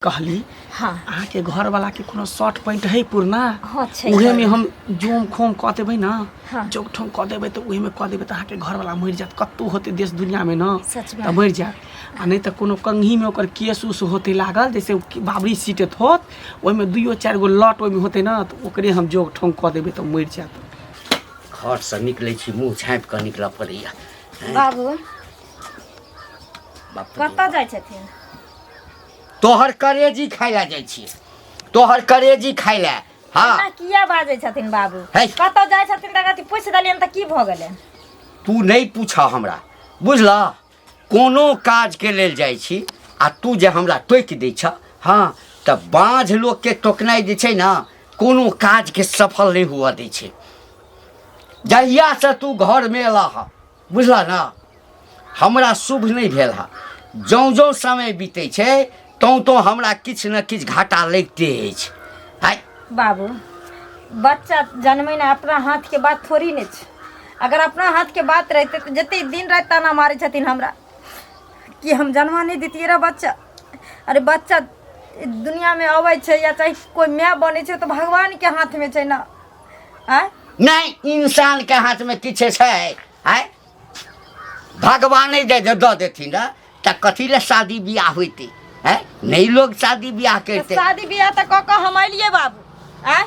कहली। हाँ। अहाँके घरवाला के कोनो शर्ट पैंट है पुरना? हाँ, छै। उहे में हम जोम खोम कऽ देबै ना। हाँ। जोम ठोम कऽ देबै तऽ उहे में कऽ देबै तऽ अहाँके घरवाला मरि जायत, कतहु होतै देश दुनिया में ना। सच में? तऽ मरि जायत। आ नहि तऽ कोनो कंघी में ओकर केस उस होतै लागल, जैसे ओ बाबरी सीटैत होत, ओहिमे दुइयो चारि गो लट ओहिमे होतै ना, तऽ ओकरे हम जोग ठोम कऽ देबै तऽ मरि जायत। घरसँ निकलै छी, मुँह झाँपि कऽ निकलऽ पड़ैया। बाबू। बाप रे। कतऽ जाइ छथिन? तोहर करेजी खाय लए जाइ छी, तोहर करेजी खाय लए। हाँ। एना किया बाजै छथिन बाबू? है। कतऽ जाइ छथिन तऽ कथी पूछि देलियनि तऽ की भऽ गेलै? तू नहि पूछ हमरा, बुझलह? कोनो काजके लेल जाइ छी आ तू जे हमरा टोकि दै छह। हँ, तऽ बाँझ लोकके टोकनाइ जे छै ने, कोनो काजके सफल नहि हुअ दै छै। जहियासँ तू घरमे एलह हँ, बुझलह ने, हमरा शुभ नहि भेल हँ। जौँ जौँ समय बीतै छै तौँ तौँ हमरा किछु ने किछु घाटा लगिते अछि। आइ बाबू, बच्चा जन्मेनाइ अपना हाथके बात थोड़ी ने छै। अगर अपना हाथके बात रहितै तऽ जते दिन राति ताना मारै छथिन हमरा कि हम जन्मा नहि दैतियै रहए बच्चा। अरे, बच्चा दुनियामे अबै छै या चाहे कोइ माय बनै छै तऽ भगवानके हाथमे छै ने। आँय? नहि, इंसानके हाथमे किछु छै? आँय, भगवाने जे दऽ देथिन रह तऽ कथी लए शादी बियाह होइतै? आँय, नहि लोग शादी बियाह तऽ करितै। शादी बियाह तऽ कऽ कऽ हम अयलियै बाबू। आँय,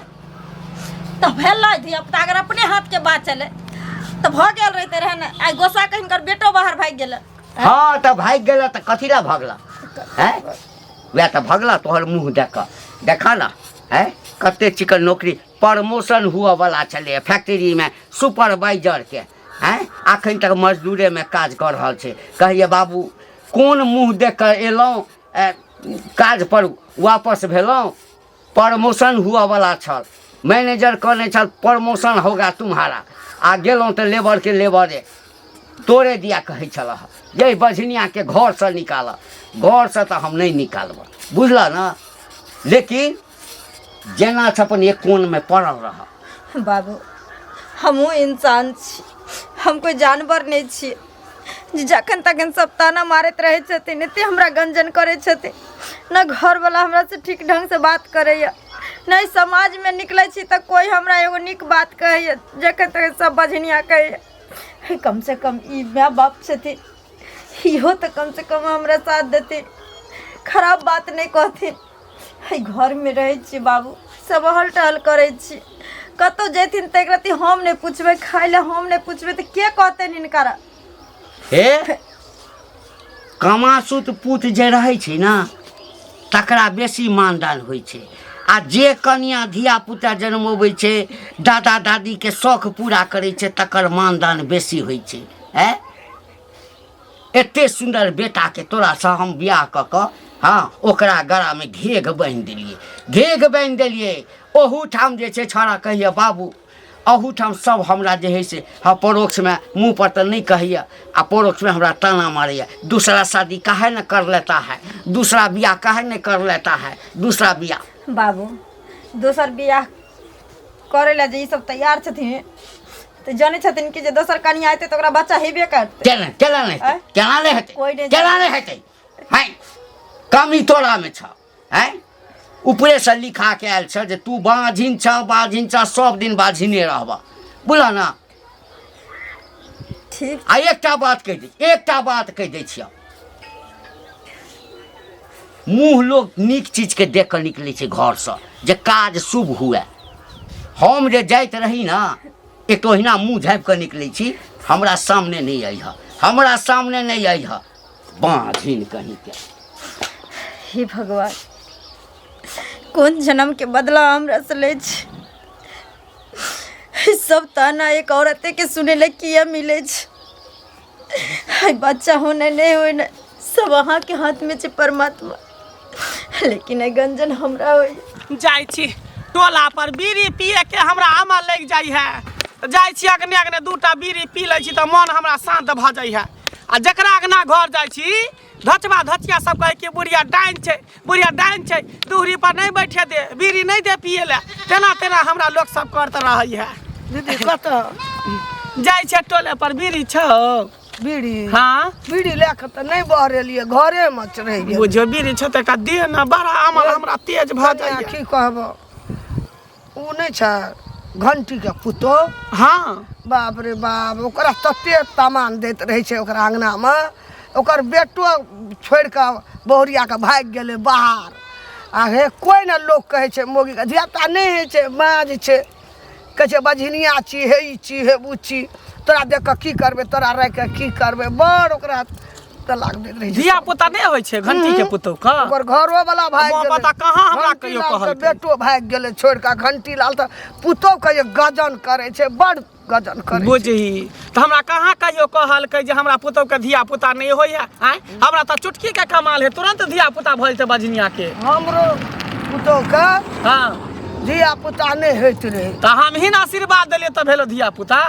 तऽ भेलै धियापुता। अगर अपने हाथके बात छलै तऽ भऽ गेल रहितै रहए ने। आइ गोसा कऽ हिनकर बेटो बाहर भागि गेलै। हँ, तऽ भागि गेल तऽ कथी लए भगला? आँय, वएह तऽ भगला तोहर मुँह देख कऽ। देखा ने, आँय, कते चिकन नौकरी प्रमोशन हुअवला छलैए फैक्ट्रीमे सुपरवाइजरके, आँय, अखन तक मजदूरेमे काज कऽ रहल छै। कहैए बाबू, कोन मुँह देख कऽ एलहुँ काजपर वापस भेलहुँ? प्रमोशन हुअवला छल, मैनेजर कहने छल प्रमोशन होगा तुम्हारा, आ गेलहुँ तऽ लेबरके लेबरे। तोरे दिया कहै छलह ये बझनियाके घरसँ निकालऽ घरसँ, तऽ हम नहि निकालबह, बुझलह ने? लेकिन जेना छै अपन एक कोनमे पड़ल रह। बाबू, हमहूँ इंसान छी, हम कोइ जानवर नहि छी जे जखन तखन सब ताना मारैत रहै छथिन, एते हमरा गंजन करै छथिन ने। घरवला हमरासँ ठीक ढङ्गसँ बात करैए नहि, समाजमे निकलै छी तऽ कोइ हमरा एगो नीक बात कहैए? जखन तखन सब बझनिया कहैए। कमसँ कम ई माय बाप छथिन, इहो तऽ कमसँ कम हमरा साथ देथिन, खराब बात नहि कहथिन। एहि घरमे रहै छी बाबू, सब अहल टहल करै छी। कतहु जेथिन तऽ एक रत्ती हम नहि पुछबै, खाय लए हम नहि पुछबै तऽ के कहतनि हिनकरा? हे, कमासुत पूत जे रहै छै ने, तकरा बेसी मानदान होइ छै, आ जे कनिया धियापुता जनमबै छै, दादा दादीके शौख पूरा करै छै, तकर मानदान बेसी होइ छै। आँय, एते सुन्दर बेटाके तोरासँ हम बियाह कऽ कऽ, हँ, ओकरा गरामे घेघ बान्हि देलियै, घेघ बान्हि देलियै। ओहूठाम जे छै छौड़ा कहैए बाबू, अहूठाम सब हमरा जे हइ से, हँ, परोक्षमे, मुँहपर तऽ नहि कहैए, आ परोक्षमे हमरा ताना मारैए, दूसरा शादी काहे ने कर लेता है, दूसरा बियाह काहे नहि कर लेता है, दूसरा बियाह। बाबू, दोसर बियाह करै लए जे ई सब तैयार छथिन तऽ जानै छथिन कि जे दोसर कनिया एतै तऽ ओकरा बच्चा हेबे करतै। केना, केना नहि हेतै? आँय? केना नहि हेतै? कोइ नहि। केना नहि हेतै? हैं, कमी तोरामे छ? हैं, ऊपरेसँ लिखा के आयल छ जे तू बाझिन छ, बाझिन छ, सब दिन बाझिने रहबह, बुझल ने? ठीक। आ एकटा बात कहि दै, एकटा बात कहि दै छियौ, मुँह लोक नीक चीजके देख कऽ निकलै छै घरसँ जे काज शुभ हुए। हम जे जाइत रही ने, एक तऽ ओहिना मुँह झाँपि कऽ निकलै छी। हमरा सामने नहि अइह, हमरा सामने नहि अइह, बाँझिन कहींके। हे भगवान, कोन जन्म के बदला हमरा से लै छै? सब ताना एक औरते के सुनै लए किया मिलै छै? हाय, बच्चा होने नहि होने सब अहाँके हाथमे छै परमात्मा, लेकिन एहि गंजन हमरा होइए। जाइ छी टोला पर बीड़ी पिए के, हमरा अमल लागि जाइ है तऽ जाइ छी अगने अगने दूटा बीड़ी पी लै छी तऽ मन हमरा शान्त भऽ जाइ है। आ जकरा अगना घर जाइ छी, धचबा धचिया सब कहै कि बुढ़िया डाइन छै, बुढ़िया डाइन छै, दुहरी पर नहि बैठे दे, बीड़ी नहि दे पिए लए, तेना तेना हमरा लोक सब करत रहै है। दीदी, कतऽ जाइ छै टोले पर? बीड़ी छौ? बीड़ी? हाँ। बीड़ी लए कऽ तऽ नहि बहरेलियै, घरेमे रहि गेल। बुझियौ बीड़ी छै तऽ एकटा देह ने बड़ा अमल हमरा तेज भऽ जाइए। की कहबो, ओ नहि छै घंटीके पुतोह? हाँ। बाप रे बाप, ओकरा तते तामान दैत रहै छै ओकरा अङ्गनामे। ओकर बेटो छोड़ि कऽ बहुरियाके भागि गेलै बाहर। आ हे कोइ ने लोक कहै छै मौगीके धियापुता नहि होइ छै, माँ जे छै कहै छै बझिनिया छी, हे ई छी, हे ओ छी, तोरा देख कऽ की करबै, तोरा राखि कऽ की करबै। बड़ ओकरा तलाक दैत रहै छै। धिया पुता नहि होइ छै घंटी के पुतोह के? ओकर घरो वाला भागि बाप गेलै। पता कहाँ हमरा घंटी कहियो लाल के कहलकै। बेटो भागि गेलै छोड़ि कऽ। घंटी लाल तऽ पुतोह के जे गजन करै छै, बड़ गजन करै छै। बुझही तऽ हमरा कहाँ कहियो कहलकै जे हमरा पुतोह के धिया पुता नहि होइए। आँय, हमरा तऽ चुटकी के कमाल है, तुरंत धिया पुता भऽ जेतै बजनिया के। हमरो पुतोह के हाँ धिया पुता नहि होइत रहै। तऽ हमही ने आशीर्वाद देलियै तऽ भेलो धिया पुता।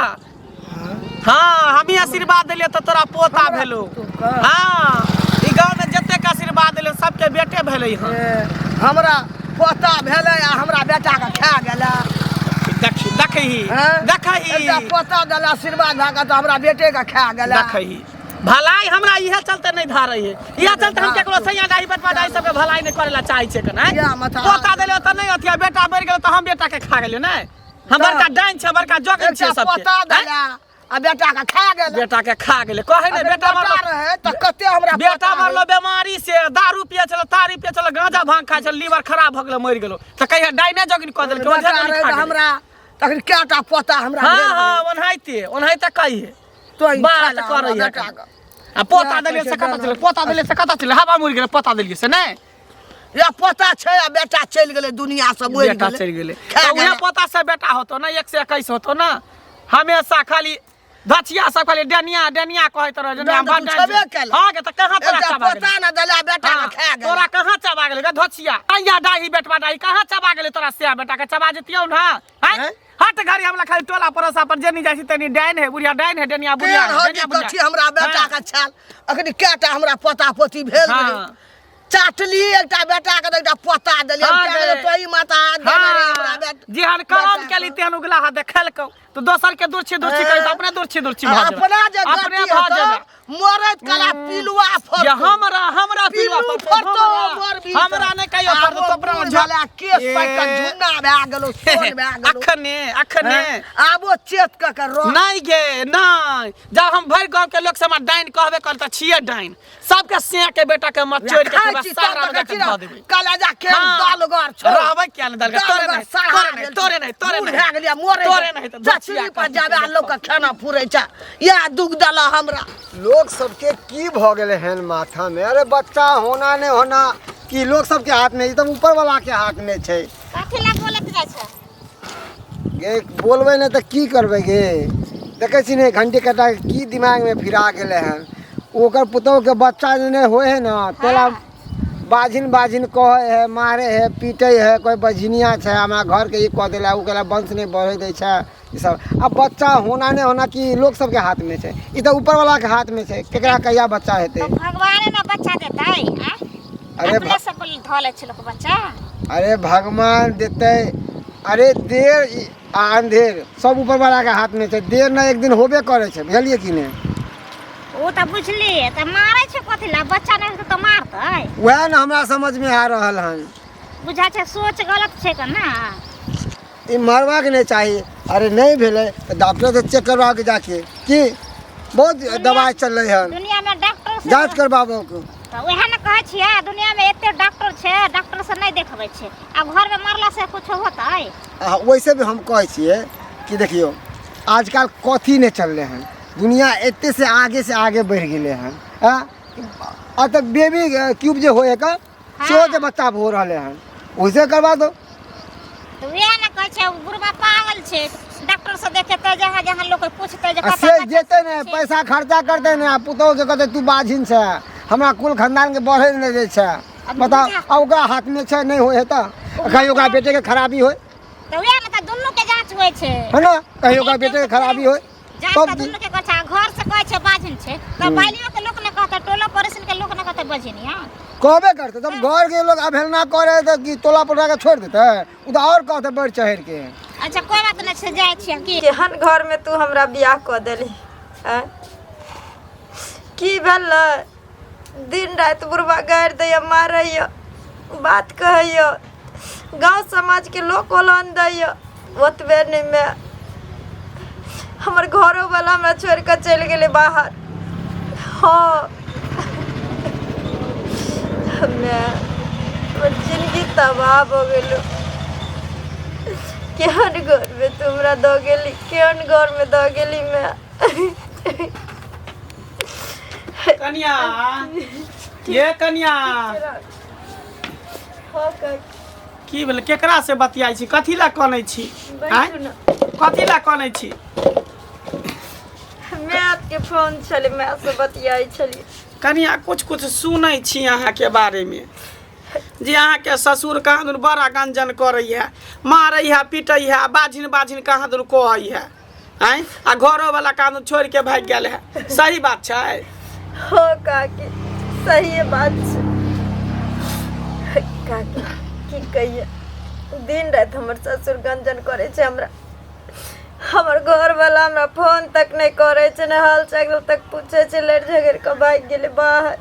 हाँ, हमही आशीर्वाद देलियै तऽ तोरा पोता भेलो। हाँ, ई गाँव में जतेक आशीर्वाद देलियै सबके बेटे भेलै। हँ। ए, हमरा पोता भेलै आ हमरा बेटा के खा गेलै। देखी देखही। हैं? देखही। एकटा पोता देला आशीर्वाद भए कऽ तऽ हमरा बेटे के खा गेलै। देखही, भलाई हमरा इहे चलते नहीं धारे है, इहे चलते हम केकरो सैया डाही बटवा डाही सबके भलाई नहीं करे ला चाहे छै कने। या माथा। पोता देले तऽ नहीं अथिया, बेटा बढ़ि गेल तऽ हम बेटा के खा गेलियै। नहीं, हम बड़का डाइन छै, बड़का जोगिन छै एकटा सबके। पोता हैं? देला आ बेटा के खा गेलै। बेटा के खा गेलै कहै नहि। अगर बेटा बेटा मरलो रहे तऽ कते हमरा बेटा पोता मरलो बीमारी से, दारू पिए छल, तारी पिए छल, गांजा भांग खाइ छल, लीवर खराब भऽ गेलै, मरि गेलो। तऽ कहिया डाइने जोगिन कऽ देलकै, बेटा ओझे गोली रहे खा तऽ गेलै। हमरा तखन कएटा पोता हमरा हाँ भेल हाँ रहै। ओनाहिते ओनाहिते कहिए तों ही बात खा ला करैए। हमरा बेटा के। आ पोता इएह देलियै से कहै छै कतऽ चलै? पोता देलियै से कतऽ चलै? हवा मुड़ि गेलै पोता देलियै से नहि। या पोता छै आ बेटा चलि गेलै दुनिया से, मरि बेटा गेलै। चलि गेलै खा तऽ उएह गेलै। पोता से बेटा होतो ने, 1 से 21 होतो ने। हमेशा खाली धचिया सब खाली डनिया डनिया कहैत रहे जे डन हम तऽ तू बड़ छेबे डाइन छी। केलऽ। हाँ गे, तऽ कहाँ तोरा एकटा चबा गेलै? पोता ने देला, बेटा हाँ, के खा गेलै। तोरा कहाँ चबा गेलै गे धचिया? अइया डाही बेटवा डाही कहाँ चबा गेलै तोरा? से बेटा के चबा जेतियौ ने। हैं? हैं? हट घड़ी हमरा खाली टोला पड़ोसा पर जे नहीं जाइ छी तनी डाइन है बुढ़िया, डाइन है डनिया बुढ़िया केहन है, हड्डी डनिया बुढ़िया। कथी हमरा बेटा हाँ। के छाल। अखनी कएटा हमरा पोता पोती भेल हाँ। रहै, चाटली एकटा बेटा के तऽ एकटा पोता देलियै। हाँ हम गे। कए तोही माता हाथ देने रहे हमरा हाँ, बेटा। जेहन करम केली तेहन उगला हा देखलकौ। तो दोसर के दुर्छी दुर्छी कही तऽ अपने दुर्छी दुर्छी भऽ जेबै। अपना जे अपने गति भऽ हेतौ, जेबै। मरैत कला पिलुआ जे फड़तौ। हमरा हमरा पिलुआ पिल्लू फड़तौ, फड़तौ हमरा मर भी। हमरा नहि कहियो फड़तौ, तो अपना झोला केस पाकि कऽ ए। झुन्ना भए गेलौ, सोन भए गेलौ। अखने अखने हैं? आबो चेत कऽ के रह। नहीं गे नहीं, जब हम भरि गाँव के लोग से हमरा डाइन कहबे कर तऽ छियै डाइन। सबके सिया के बेटा के मत चोर के खाइ पूरा छी सारा तब में देखै जाके छी धऽ ने, देबै। कलेजा केहन हाँ। दलगर छौ। रहबै किया नहि दलगर? तोरे दलगर नहि, सड़हा तोरे नहि, गेल तोरे छौ। नहि, तोरे बूढ़ नहि। भए गेलियै, मरै तोरे नहि तऽ चचरी दक्षिया पर कथी जाबे के लोक के खाना फुरै छै, इएह दुख देला हमरा। लोग सबके की भऽ गेलै हन माथामे? अरे बच्चा होना नहि होना कि लोग सबके हाथमे? ई तऽ ऊपर वाला के हाथमे छै। कथी लए बोलैत जाइ छै? गे बोलबै नहि तऽ की करबै गे? देखै छी ने घंटी कटा के की दिमागमे फिरा गेलै हन। ओकर पुतोहके बच्चा जे नहि होइ है ने, तोरा बाझिन बाझिन कहै है, मारे है, पीटै है, कोइ बझिनिया छै, हमरा घरके ई कऽ देला, ओ केला, वंश नहि बढ़ै दै छै ई सब। आ बच्चा होना नहि होना कि लोग सबके हाथमे छै? ई तऽ ऊपरवलाके हाथमे छै, केकरा कहिया बच्चा हेतै। तऽ भगवाने ने बच्चा देतै आँय? अरे अपने से धऽ लै छै लोक बच्चा। अरे भगवान देतै। अरे देर आ अंधेर सब ऊपर वाला के हाथ में छै। देर ने एक दिन होबे करे छै, बुझलियै कि नहि? ओ तऽ बुझलियै, तऽ मारै छै कथी लए? बच्चा नहि हेतै तऽ मारतै? वएह ने हमरा समझ में आ रहल हन। बुझा छै सोच गलत छै के ना। ई मारबाक नहि चाही। अरे नहि भेलै तऽ डॉक्टर से चेक करबाके जाके की बहुत दवाइ चललै हन। दुनिया में डॉक्टर से जाँच करबाबो के। तऽ उएह ने कहै छियै, दुनिया में एते डॉक्टर छै, डॉक्टर से नहि देखबै छै। आ घर में मारला से कुछो होतै? आ वैसे भी हम कहै छियै कि देखियौ आजकल कथी नहि चललै हन, दुनिया एते से आगे से आगे बढ़ि गेलै हन। आँ आ तऽ बेबी क्यूब जे होइ है का, सेहो जे बच्चा हो रहलै हन, ओइसे करबा दो। तऽ उएह ने कहै छै, बुढ़बा पागल छै। डॉक्टर से देखेतै, जहाँ जहाँ लोक पूछतै जे आ कतऽ से बच्चा जेतै ने छै। पैसा खर्चा करतै ने, आ पुतोहके कहतै तू बाझिन छै, हमरा कुल खानदानके बढ़ै नहि दै छै। बताउ, आ ओकरा हाथमे छै, नहि होइ है तऽ कहीं ओकरा बेटेके खराबी होइ। तऽ उएह ने, तऽ दुनू के जाँच होइ छै। है ने, कहीं ओकरा बेटेके खराबी होइ। जाँच तब तऽ दुनू के कहै छै। आ घर से कहै छै बाझिन छै तऽ बालियो के लोक ने कहतै, टोलो पड़ोसिन के लोक ने कहतै बझिनिया? कहबे करतै। जब घरके लोग अवहेलना करे तऽ की टोला पड़ोसा के छोड़ि देतै? ओ तऽ आओर कहतै बढ़ि चढ़ि के। अच्छा, कोइ बात नहि छै, जाइ छियै की। केहन घरमे तू हमरा बियाह कऽ देली आँय? की भेलै दिन राति बुढ़बा गारि दैए मारैए बात कहैए गाँव समाजके लोक ओलहन दैए ओतबे नहि माय हमर घरोवला हमरा छोड़ि कऽ चलि गेलै बाहर। हँ माय, हमर जिनगी तबाह भऽ गेल। केहन घरमे तू हमरा दऽ गेली, केहन घरमे दऽ गेली माय। कनिया, ये कनिया। हँ काकी। की भेल? केकरा से बतियाइ छी? कथी लए कनै छी? आँय? बैठू ने। कथी लए कनै छी? मायके फोन छलै, मायसँ बतियाइ छलियै। कनिया, कुछ कुछ सुनै छी अहाँके बारेमे जे अहाँके ससुर कहाँ दुन बड़ा गंजन करैए, मारैए, पिटैए, बाझिन बाझिन कहाँ दुन कहैए, आँय, आ घरोवला कहाँ दुन छोड़ि के भागि गेल है। सही बात छै? हो काकी, सही बात छै काकी। की कहिए, दिन राति हमर ससुर गंजन करै छै हमरा। हमर घरवला हमरा फोन तक नहि करै छै, नहि हाल चाल तक पूछै छै। लड़ि झगड़ि कऽ भागि गेलै बाहर।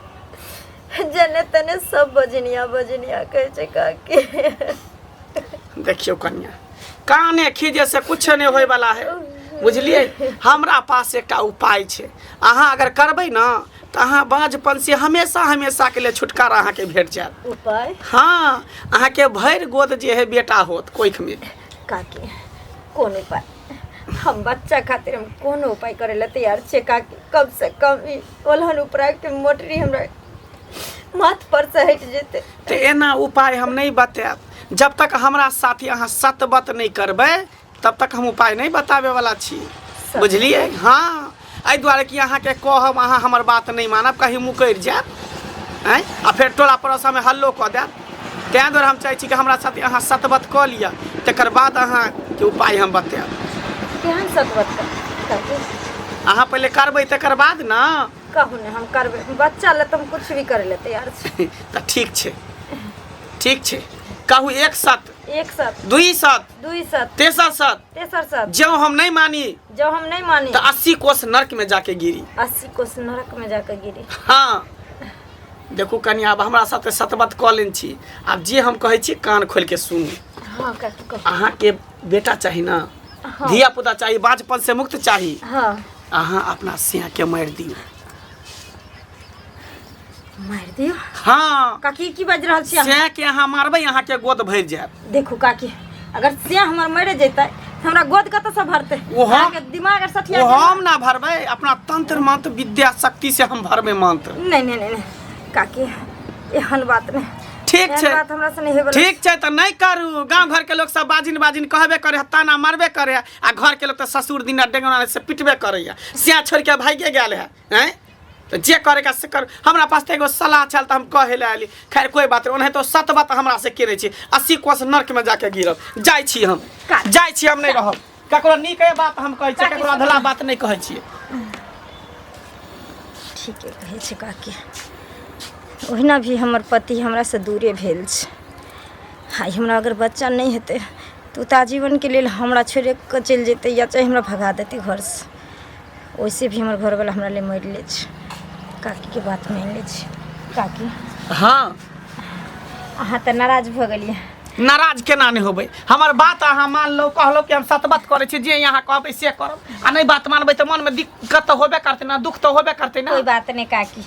जने तने सब बजनिया बजनिया कहै छै काकी। देखियौ कनिया, काने खीजे से कुछ नहीं होय वाला है, बुझलिए? हमरा पास एकटा उपाय छै, अहाँ अगर करबै ना तऽ अहाँ बाँझपन से हमेशा हमेशा के लिए छुटकारा अहाँके भेट जायत। उपाय? हाँ, अहाँके भरि गोद जे है बेटा होत कोखि में। काकी, कोन उपाय? हम बच्चा खातिर हम कोनो उपाय करे ला तैयार छियै काकी। कम से कम ई ओलहन उपरा के मोटरी हमरा माथ पर से हटि जेतै। तऽ एना उपाय हम नहीं बतायब। जब तक हमरा साथी अहाँ सतबत नहीं करबै तब तक हम उपाय नहीं बताबे वाला छी, बुझलिए? हाँ, एहि दुआरे कि अहाँके कहब, अहाँ हमर बात नहीं मानब, कहीं मुकरि जायब, आँय, आ फेर टोला पड़ोसमे हल्लो कऽ देब। ताहि दुआरे हम चाहै छी कि हमरा साथे अहाँ सतबत कऽ लिअ, तकर बाद अहाँके उपाय हम बतायब। केहन सतबत काकी? अहाँ पहिले करबै तकर बाद ने। कहू ने, हम करबै। बच्चा लए तऽ हम कुछ भी करै लए तैयार छी। तऽ ठीक छै, ठीक छै, कहू। एक सत। एक सत। दुई सत। दुई सत। तेसर सत। तेसर सत। ज्यों हम नहीं मानी, जब हम नहीं मानी, तो 80 कोस नरक में जाके गिरी। 80 कोस नरक में जाके गिरी। हाँ, देखू कनि, आब हमरा साथे सतबत कऽ लेने छी, आब जे हम कहै छी कान खोलि के सुनू। हाँ काकी, कहू। अहाँके बेटा चाही ना? हाँ। धिया पुता चाही, बाँझपन से मुक्त चाही? हाँ। अहाँ अपना सिया के मारि दियौ। मारि दियौ? हाँ। काकी, की बाजि रहल छी अहाँ? सिया के अहाँ मारबै, अहाँके गोद भरि जायत। देखू काकी, अगर से हमर मरि जेतै तऽ हमरा गोद कतऽसँ भरतै? ओ हम- अहाँके दिमाग आर सठिया ओ गेल? हम ना भरबै, अपना तंत्र मंत्र विद्या शक्ति से हम भरबै मंत्र। नहीं नहीं नहीं नहीं काकी, एहन बात नहीं। ठीक एहन छै। बात हमरा से नहीं होय। ठीक छै, तऽ नहि करू। गाँव घर के लोग सब बाजिन बाजिन कहबे करे है, ताना मारबे करे है, आ घर के लोग तऽ ससुर दिन डेंगना से पिटबे करैया, सिया छोड़ के भागे गेल है। हैं, तऽ जे करे के से कर। हमरा पास तऽ एगो सलाह छल तऽ हम कहे लए आयली। खैर, कोई बात नहीं, ओनाहितो सत बात हमरा से केने छी, 80 कोस नर्क में जाके गिरब। जाइ छी हम, जाइ छी हम, नहि रहब। ककरो नीक बात हम कहै छियै, ककरो अधला बात नहि कहै छियै। ठीके कहै छै काकी। ओहिना भी हमर पति हमरासँ दूरे भेल छै। आइ हमरा अगर बच्चा नहि हेतै तऽ ओ तऽ आजीवनके लेल हमरा छोड़ि कऽ चलि जेतै या चाहे हमरा भगा देतै घरसँ। ओइसे भी हमर घरवला हमरा लेल मरले छै। काकीके बात मानि लै छी। काकी। हाँ। अहाँ तऽ नाराज भऽ गेलियै। नाराज केना नहि होबै? हमर बात अहाँ मानलहुँ, कहलहुँ कि हम सतबत करै छी, जे अहाँ कहबै से करब, आ नहि बात मानबै तऽ मनमे दिक्कत तऽ होबे करतै ने, दुख तऽ होबे करतै ने। कोइ बात नहि काकी,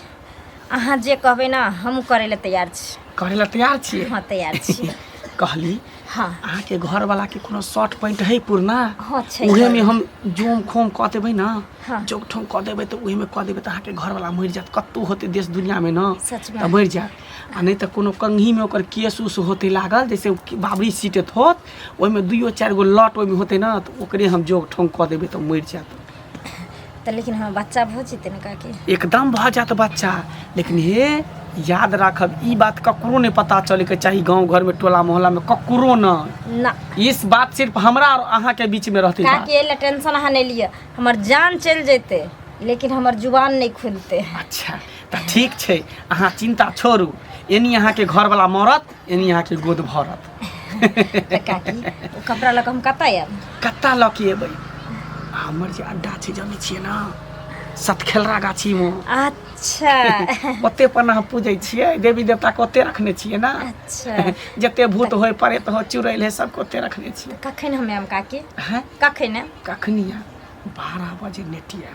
अहाँ जे कहबै ने हम करै लए तैयार छी। करै लए तैयार छियै? हँ, तैयार छी। कहली। हाँ। अहाँके घरवाला के कोनो शर्ट पैंट है पुरना? हाँ, छै। उहे में हम जोम खोम कऽ देबै ना। हाँ। जोग ठोम कऽ देबै तऽ उहे में कऽ देबै तऽ अहाँके घरवाला मरि जायत। कतहु होतै देश दुनिया में ना, सच में? तऽ मरि जायत। आ नहि तऽ कोनो कंघी में ओकर केस उस होतै लागल, जैसे ओ बाबरी सीटैत होत, ओहिमे दुइयो चारि गो लट ओहिमे होतै ना, तऽ ओकरे हम जोग ठोम कऽ देबै तऽ मरि जायत। तऽ लेकिन हमर बच्चा भऽ जेतै ने काकी? एकदम भऽ जायत बच्चा, लेकिन हे याद राखब, ई बात ककरो नहि पता चलैके चाही, गाँव घरमे टोला मोहल्लामे ककरो नहि। ना। इस बात सिर्फ हमरा और अहाँके बीचमे रहतै बात। काकी, एहि लए टेंशन अहाँ नहि लिअ। हमर जान चलि जेतै लेकिन हमर जुबान नहि खुलतै। अच्छा, तऽ ठीक छै, अहाँ चिन्ता छोड़ू। एनी अहाँके घरवला मरत, एनी अहाँके गोद भरत। तऽ काकी, ओ कपड़ा लऽ कऽ हम कतऽ आयब? कत्ता लऽ के एबै? हमर जे अड्डा छै, जनै छियै ने? सतखेलरा गाछीमे। अच्छा। ओते पर हम पूजै छियै, देवी देवता के ओते रखने छियै ना। अच्छा। जते भूत होय, प्रेत हो, चुड़ैल है, सबके ओते रखने छियै। कखन हम आयब काकी? हैं? कखन आयब? कखनी आयब? 12 बजे नेटिया।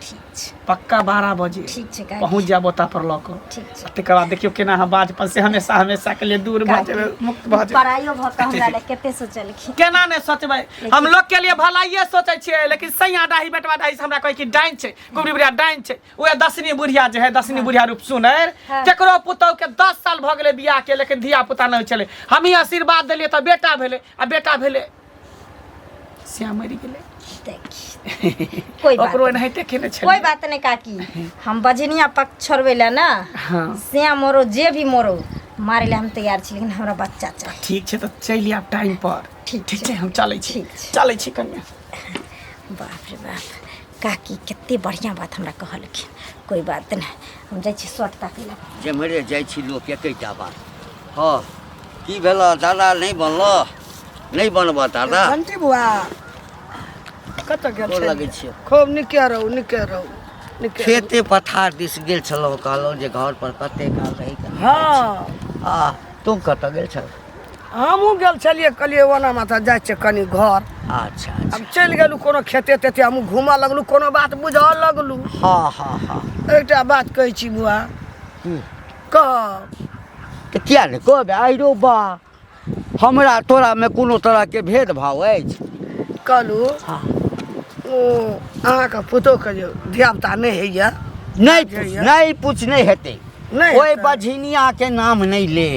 ठीक छै। पक्का 12 बजे। ठीक छै काकी। पहुँच जायब ओतऽ पर लऽ कऽ। ठीक छै। तकर बाद देखियौ केना अहाँ बाजपन से हमेशा हमेशा के लिए दूर भऽ जेबै, मुक्त भऽ जेबै। पढ़ाइयो भऽ कऽ हमरा लए कते सोचलखिन। केना नहि सोचबै, हम लोग के लिए भलाइए सोचै छियै, लेकिन सैया डाही बेटवा डाही से हमरा कहै कि डाइन छै, कुबरी बुढ़िया डाइन छै। उएह दसनी बुढ़िया जे है, दसनी बुढ़िया रूप सुनर, केकरो पुतहु के 10 साल भऽ गेलै बियाह के, लेकिन धिया पुता नहि होइ छलै। हमही आशीर्वाद देलियै तऽ बेटा भेलै, आ बेटा भेलै श्याम मरि गेलै। देखी कोई बात ओकरो नहीं। एनाहिते केने छलै। कोई बात नहीं काकी, हम बजनिया पक्ष छोड़बै ला ना। हाँ। श्याम मोरो जे भी मोरो मारे ला हम तैयार छी, लेकिन हमरा बच्चा चाही। ठीक छै, तऽ चलि आयब टाइम पर। ठीक ठीक छै। छै, हम चलै छी। ठीक छै। चलै छी कन्या। बाप रे बाप, काकी कते बढ़िया बात हमरा कहलखिन। कोई बात नहीं, हम जाइ छी शर्ट ताकै ला। जेम्हरे जाइ छी लोक एकेटा बात। हँ, की भेल दादा, नहि बनल? नहि बनबऽ दादा? घंटी बुआ कतऽ गेल गोर छलियै? लगै छियौ। खूब नीके रहू, नीके रहू, नीके रहू। खेते पथार दिस गेल छलहुँ, कहलहुँ जे घर पर कते काल रही कऽ। हँ। आ तू कतऽ गेल छल? हमहूँ गेल छलियै, कहलियै ओना माथा जाइ छियै कनि घर। अच्छा अच्छा। आब चलि गेलहुँ कोनो खेते तेते, हमहूँ घूमऽ लगलहुँ, कोनो बात बुझऽ लगलहुँ। हँ हँ हँ। एकटा बात कहै छी बुआ। की? कह। तऽ किया नहि कहबै? आइरो बा, हमरा तोरामे कोनो तरहके भेदभाव अछि? कहलहुँ हँ। ओ अहाँके पुतोहके जे धियापुता नहि होइए। नहि पूछ, नहि पूछ, नहि हेतै। नहि ओहि हेतै। बझिनियाके नाम नहि ले,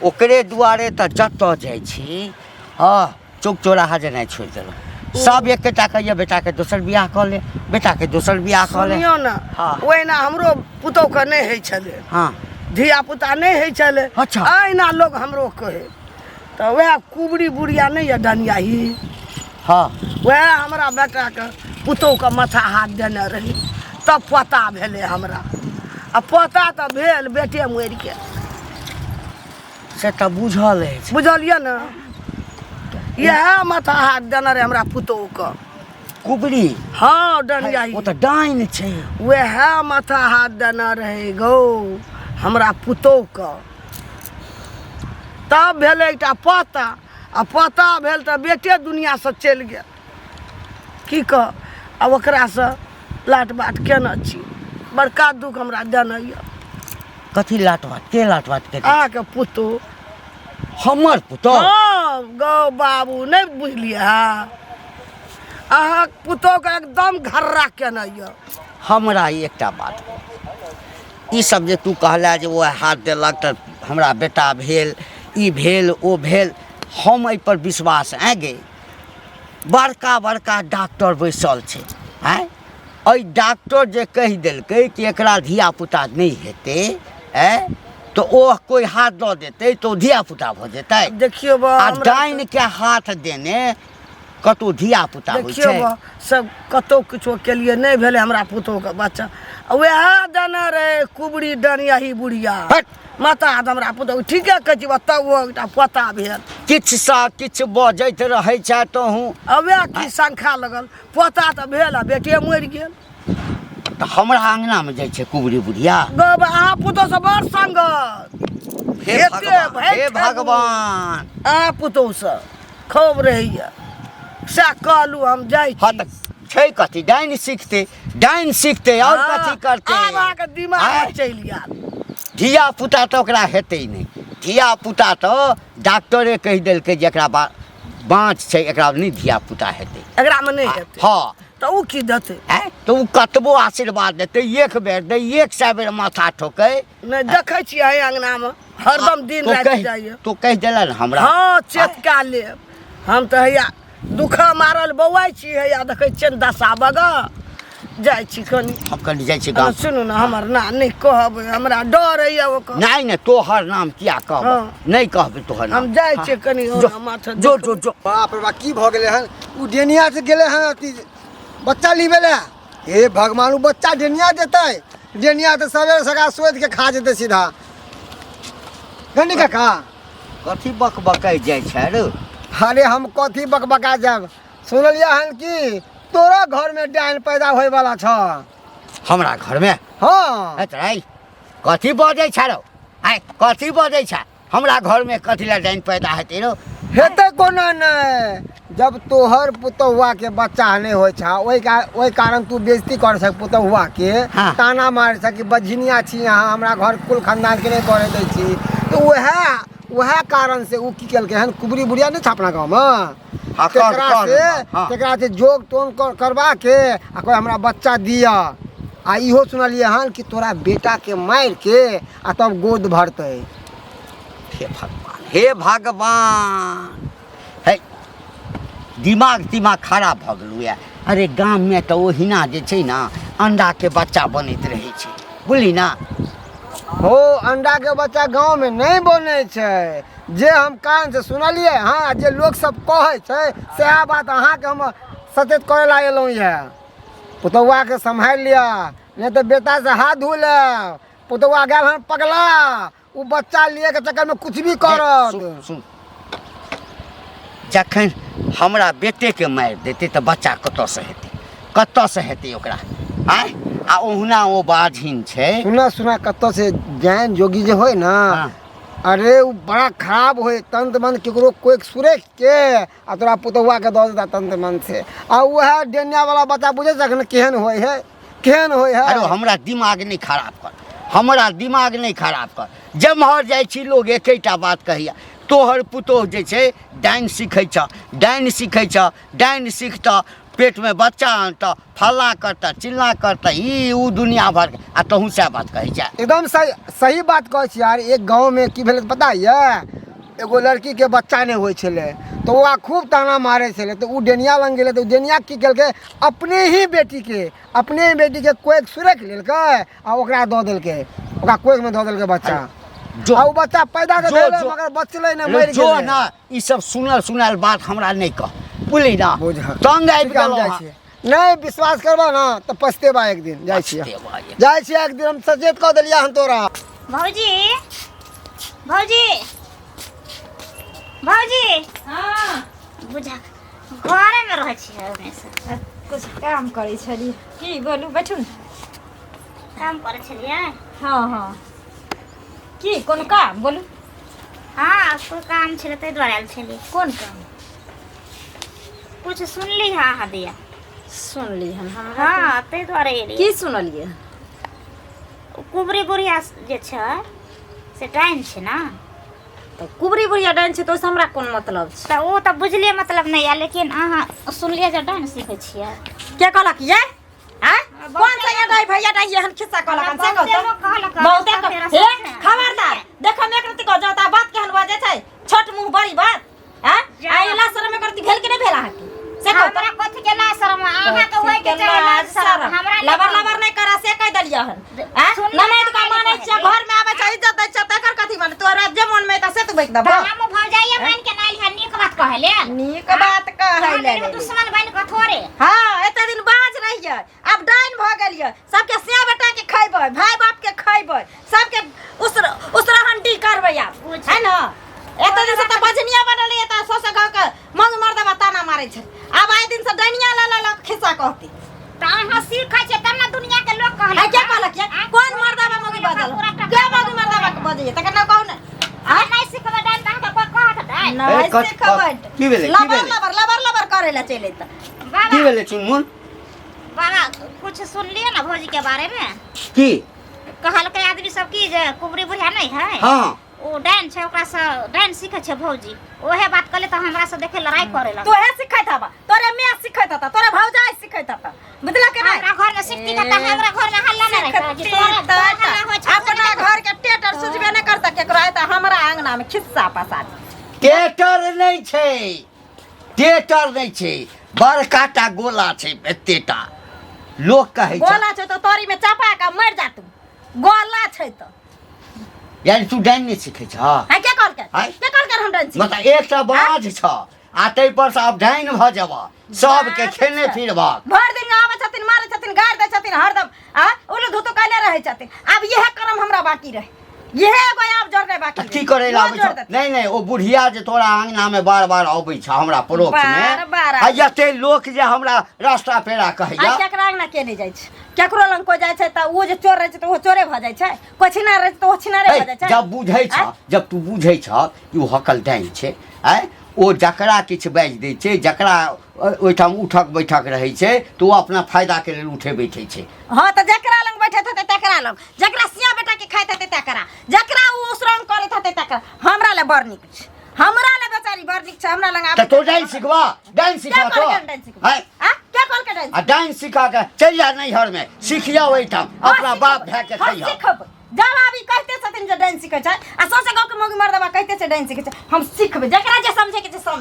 ओकरे दुआरे तऽ जतऽ जाइ छी। हँ, चौक चौराहा जेनाइ छोड़ि देलहुँ। सब एकेटा कहैए, बेटाके दोसर बियाह कऽ ले, बेटाके दोसर बियाह कऽ ले। सुनियौ ने। हँ। ओहिना हमरो पुतोहके नहि होइ छलै। हँ। धिया पुता नहि होइ छलै। अच्छा। अहिना लोक हमरो कहै, तऽ वएह कुबरी बुढ़िया नहि यऽ डनियाही? हँ। वएह हमरा बेटाके पुतोहके माथा हाथ देने रही, तब पता भेलै हमरा, आ पता तऽ भेल बेटे मरि गेल। से तऽ बुझल अछि। बुझलियै ने, इएह माथा हाथ देने रहै हमरा पुतोहके। कुबरी? हँ, डनियाही। ओ तऽ डाइन छै। वएह माथा हाथ देने रहै गौ हमरा पुतोहके, तब भेलै एकटा पता, आ पता भेल तऽ बेटे दुनिआँसँ चलि गेल। की कह, आब ओकरासँ लाट बाट केने छी, बड़का दुख हमरा देने यऽ। कथी लाट बात? के लाट बात के? अहाँके पुतोह। हमर पुतोह? हँ गौ बाबू, नहि बुझलियै? हँ, अहाँके पुतोहके एकदम घर्रा केने यऽ। हमरा एकटा बात कहू, ई सब जे तू कहला जे ओ हाथ देलक तऽ हमरा बेटा भेल, ई भेल, ओ भेल, हम एहिपर विश्वास आइ गे? बड़का बड़का डॉक्टर बैसल छै, आँय, एहि डॉक्टर जे कहि देलकै कि एकरा धियापुता नहि हेतै, आँय, तऽ ओ कोइ हाथ दऽ देतै तऽ ओ धियापुता भऽ जेतै? देखियौ बा, आ हमरा डाइन के हाथ देने कतहु धियापुता होइ देखियौ छै? बा, सब कतहु किछो केलियै, नहि भेलै हमरा पुतोहके बच्चा, आ वएह देने रहै कुबरी डनियाही बुढ़िया हट। माता हाथ हमरा पुतोह। ठीके कहै छी बा, तब ओ एकटा पता भेल। किछु सँ किछु बजैत रहै छै तोहूँ। आ वएह की शंखा लगल, पोता तऽ भेल आ बेटे मरि गेल। तऽ हमरा अङ्गनामे जाइ छै कुबरी बुढ़िया? गौ बा, अहाँ पुतोह से बड़ संगत। हे एते भगवान, भरि हे ठेहुन। भगवान, अहाँ पुतोह से खूब रहैया, सएह कहलहुँ, हम जाइ हँ छी। तऽ छै कथी, डाइन सिखतै, डाइन सिखतै आओर हँ, कथी करतै? आब अहाँके दिमाग आँय? चलि आयल। धिया पुता तऽ ओकरा हेतै नहि। धिया पुता तऽ डॉक्टरे कहि देलकै जे एकरा बाँच छै, एकरा नहि धिया पुता हेतै। एकरामे नहि हेतै? हँ। तऽ ओ की देतै? आँय? तऽ ओ कतबो आशीर्वाद देतै, एक बेर दै, 100 बेर माथा ठोकै। नहि देखै छियै एहि अङ्गनामे हरदम दिन तो राति कहि जाइए। तो कहि देलन हमरा? हँ, चेत कए लेब। हम तऽ हैया दुख मारल बौआइ छी, हैया देखै छियनि दशा बगा जाइ छी कनि। हम कनि जाइ छी गाम। सुनू ने, हमर नाम नहि कहबै, हमरा डर होइए ओकर। नहि नहि, तोहर नाम किया कहब? हँ। नहि कहबै तोहर नाम। हम जाइ छियै कनि जो, माथा जो जो जो। बाप रे बाप, की भऽ गेलै हन? ओ डेनिया से गेलै हन अथी बच्चा लिबे लए। हे भगवान, ओ बच्चा डेनिया देतै? डेनिया तऽ सवेरे सकाल शोधि के खा जेतै सीधा। गंडी काका। कथी बकबकाइ जाइ छै रे? अरे हम कथी बकबका जायब, सुनलियै हन कि तोरा घर में डाइन पैदा होए वाला छ। हमरा घर में? हाँ। ए कथी बजै छ रौ? आइ कथी बजै छ? हमरा घर में कथी ला डाइन पैदा हेतै रौ? हेतै कोना नहि, जब तोहर पुतहुआ के बच्चा नहि होइ छ, ओहि कारण तू बेइज्जती कर सक पुतहुआ के। हाँ। ताना मार सक कि बझिनिया छी अहाँ, हमरा घर कुल खानदान के नहि बढ़े दै छी। तो वएह कारण से उ की केलकै हन, कुबरी बुढ़िया नहि छ अपना गाँव में, हाँ, तेकरा कर, से हाँ। तेकरा से जोग टोन करवा के आ कोई हमरा बच्चा दिया। आ इहो सुनलियै हन कि तोरा बेटा के मारि के आ तब गोद भरतै। हे भगवान, हे भगवान, हे दिमाग तिमाग खराब भऽ गेलौ या। अरे गाम में तऽ ओहिना जे छै ने अंडा के बच्चा बनैत रहै छै, बुझली ना? हो, अंडा के बच्चा गाँव में नहीं बनै छै, जे हम कान से सुनलियै। हाँ, जे लोक सब कहै छै सएह बात अहाँके हम सचेत करै ला एलहुँ यऽ। पुतौआ के सम्हारि लिअ, नहि तऽ बेटा से हाथ धो लेब। पुतौआ गेल हन पगला, ओ बच्चा लिए के चक्कर में कुछ भी करत। सुन, सुन, जखन हमरा बेटे के मारि देतै तऽ बच्चा कतऽसँ हेतै, कतऽसँ हेतै ओकरा? आँय, आ ओहुना ओ बाझिन छै। सुना सुना, कतऽ से जैन जोगी जे होय ना, हाँ। अरे ओ बड़ा खराब होय, तंत्र मंत्र केकरो कोई सुरेख के आ तोरा पुतौआ के दऽ देता तंत्र मंत्र से। आ वएह डेनिया वाला बच्चा बुझै छख ने केहन होय है, केहन होय है। अरे हमरा दिमाग नहीं खराब कर, हमरा दिमाग नहीं खराब कर। जेम्हर जाइ छी लोग एकेटा बात कहैया, तोहर पुतोह जे छै डाइन सीखै छ, डाइन सीखै छ, डाइन सीखतऽ पेटमे बच्चा आनतऽ, फल्लाँ करतऽ, चिल्लाँ करतऽ, ई उ दुनिया भरके, आ तहूँ सएह बात कहै छै। एकदम सही सही बात कहै छी यार। एक गाँवमे की भेलै पता यऽ, एगो लड़कीके बच्चा नहि होइ छलै, तऽ ओकरा खूब ताना मारै छलै, तऽ ओ डेनिया लग गेलै, तऽ ओ डेनिया की केलकै, अपने ही बेटीके कोखि सुरकि लेलकै आ ओकरा दऽ देलकै, ओकरा कोखिमे दऽ देलकै बच्चा। जो आ ओ बच्चा पैदा तऽ जो भेलै जो मगर बचलै नहि, मरि जो गेलै। ना ई सब सुनल सुनायल बात हमरा नहि कह, बुझली ना? बुझ। तंग आबि ठीक है, हम गेलहुँ जाइ हँ। छियै। नहि विश्वास करबह ना तऽ पछतेबा एक दिन। जाइ छियै, पछतेबा एक। जाइ छियै, एक दिन हम सचेत कऽ देलियै हन तोरा। भौजी, भौजी, भौजी। हाँ। बुझा घरेमे रहै छियै हमेशा। कुछ काम करै छलियै। की बोलू, बैठू ने। काम करै छलियै? हाँ हाँ, की कोनो काम बोलू? हाँ, कोइ काम छलै ताहि दुआरे आयल छलियै। कोन काम? कुछ सुनली हँ अहाँ दिया। सुनली हन हमरा? हाँ, ताहि दुआरे एलियै। की सुनलियै? कुबरी बुढ़िया जे छै से डाइन छै ने। तऽ कुबरी बुढ़िया डाइन छै तऽ ओहिसँ हमरा कोन मतलब छै? तऽ ओ तऽ बुझलियै, मतलब नहि यऽ, लेकिन अहाँ सुनलियै जे डाइन सीखै छियै। के कहलक ये? आँय, कोन सा ये डाइ भैया डाइ एहन खिस्सा कहलक हन से कहू बहुते तऽ? लोक कहलक हन, बहुते सब कह- तेरा हे सब छै। खबरदार, देखो मे एक रति कह जाता बात केहन बजै छै, छोट मुंह बड़ी बात। आँय, जा। आ इला शरम एक रति भेल कि नहि भेल अहाँके से कहू तऽ? हमरा कथी के लाज शरम? अहाँके होय के चाही लाज शरम, हमरा नहि। लबर लबर नहि करा से कहि देलियै हन। आँय, सुनली ननैद का नहि मानै छियै, कहै। घर में आबै छै इज्जत दै छियै, तकर कथी माने? तोरा जे मन में एतऽ से तू बकि देबऽ। तऽ हम भौजाइये मान के नहि एलियै नीक बात कहै लेल। नीक बात कहै हम लेल। एगो दुश्मन बनि कऽ थोड़े। हाँ, एते दिन बाज रहियै, आब डाइन भऽ गेलियै। सबके सिया बेटा के खैबै, भाय बाप के खैबै, सबके उसर उसरहंडी करबै आब, है ना? एते दिन से तऽ बजनिया बनल रहियै तऽ सौंसे गाँव के मंग मर्दबा ताना मारै छै, आब आइ दिन से डैनिया लऽ लऽ लऽ खिस्सा कहती। तऽ अहाँ सीखै छियै तब ने दुनिया के लोक कहलक। है, के कहलक ये? कोन मर्दबा मौगी बजल? के मौगी मर्दबा के बजैये तकर नाम कहू ने? आ नहि सिखबै डाइन तऽ अहाँके कोइ कहत डाइन? नहि ए, कथ- सिखबै। की भेलै, की लबर भेलै? लबर लबर लबर करै लए चलि अयतै। बाबा। की भेलै चुनमुन? बाबा, कुछ सुनलियै ने भौजी के बारे में? की? कहलकै आदमी सब की जे कुबरी बुढ़िया नहि है, हाँ। ओ डाइन छै, ओकरा से डाइन सीखै छै भौजी। ओहे बात कहले तऽ हमरा से देखे लड़ाई करे लगल। तोहे सिखैत हबा, तोरे माय सिखैत हता, तोरे भौजाई सिखैत हता, बुझलक कि नहि? हमरा घर में सीखती तऽ हमरा घर में हल्ला नहि रहता जे तोरा तोरा हल्ला होइ छै। अपना घर के टेटर सुझबे नहि करता केकरो, आयता हमरा अंगना में खिस्सा पसार। टेटर नहि छै, टेटर नहि छै, बड़का टा गोला छै, एतेटा लोक कहै छै। गोला छै तऽ तोरी में चपा के मरि जा तू, गोला छै तऽ। यानी तू डाइन नहि सीखै छह? है, के कहलकै? आँय? के कहलकै हम डाइन सीखै? मतलब एकटा बाज छ आ ताहि पर से आब डाइन भऽ जेबह, सबके बाज खेने छै। फिरबह। भरि दिन आबै छथिन, मारै छथिन, गारि दै छथिन हरदम, आ उल्लू धुतू कैले रहै छथिन। आब इएह कर्म हमरा बाकी रहे। इहे एगो आब जोड़ने बाकी तऽ की करै लए आबै छौ नहि नहि ओ बुढ़िया जे तोरा अङ्गनामे बार बार अबै छ हमरा परोक्षमे बार बार आ एते लोक जे हमरा रास्ता पेड़ा कहैया आ केकरा अंगना के नहि जाइ छै केकरो लग कोइ जाइ छै तऽ ओ जे चोर रहै छै तऽ ओ चोरे भऽ जाइ छै कोइ छिनार रहै छै तऽ ओ छिनारे हे, भऽ जाइ छै जब बुझै छ आँय? जब तू बुझै छ कि ओ हकल डाइन छै आँय ओ जकरा किछु बाजि दै छै जकरा ओहिठाम उठक बैठक रहै छै तऽ ओ अपना फायदाके लेल उठै बैठै छै हाँ तऽ जकरा लग बैठैत हेतै तकरा लग जकरा सिया बेटा के खाइत हेतै तकरा जकरा ओ उसरंग करैत हेतै तकरा हमरा लए बड़ नीक छै हमरा लए बेचारी बड़ नीक छै हमरा लग तऽ तू डाइन सिखबा डाइन के सिखबा तो कहलकै डाइन सिखबा आँय? आ के कहलकै डाइन आ डाइन सिखा के चलि जा नैहरमे सीख जा ओहिठाम हाँ, अपना सीखब। बाप भाय के हाँ, खइह सीखब जब आबी कहते छथिन जे डाइन सीखै छै आ सौंसे गाँवके मौगी मर्दबा कहिते छै डाइन सीखै छै हम सीखबै जकरा जे समझैके छै समझ।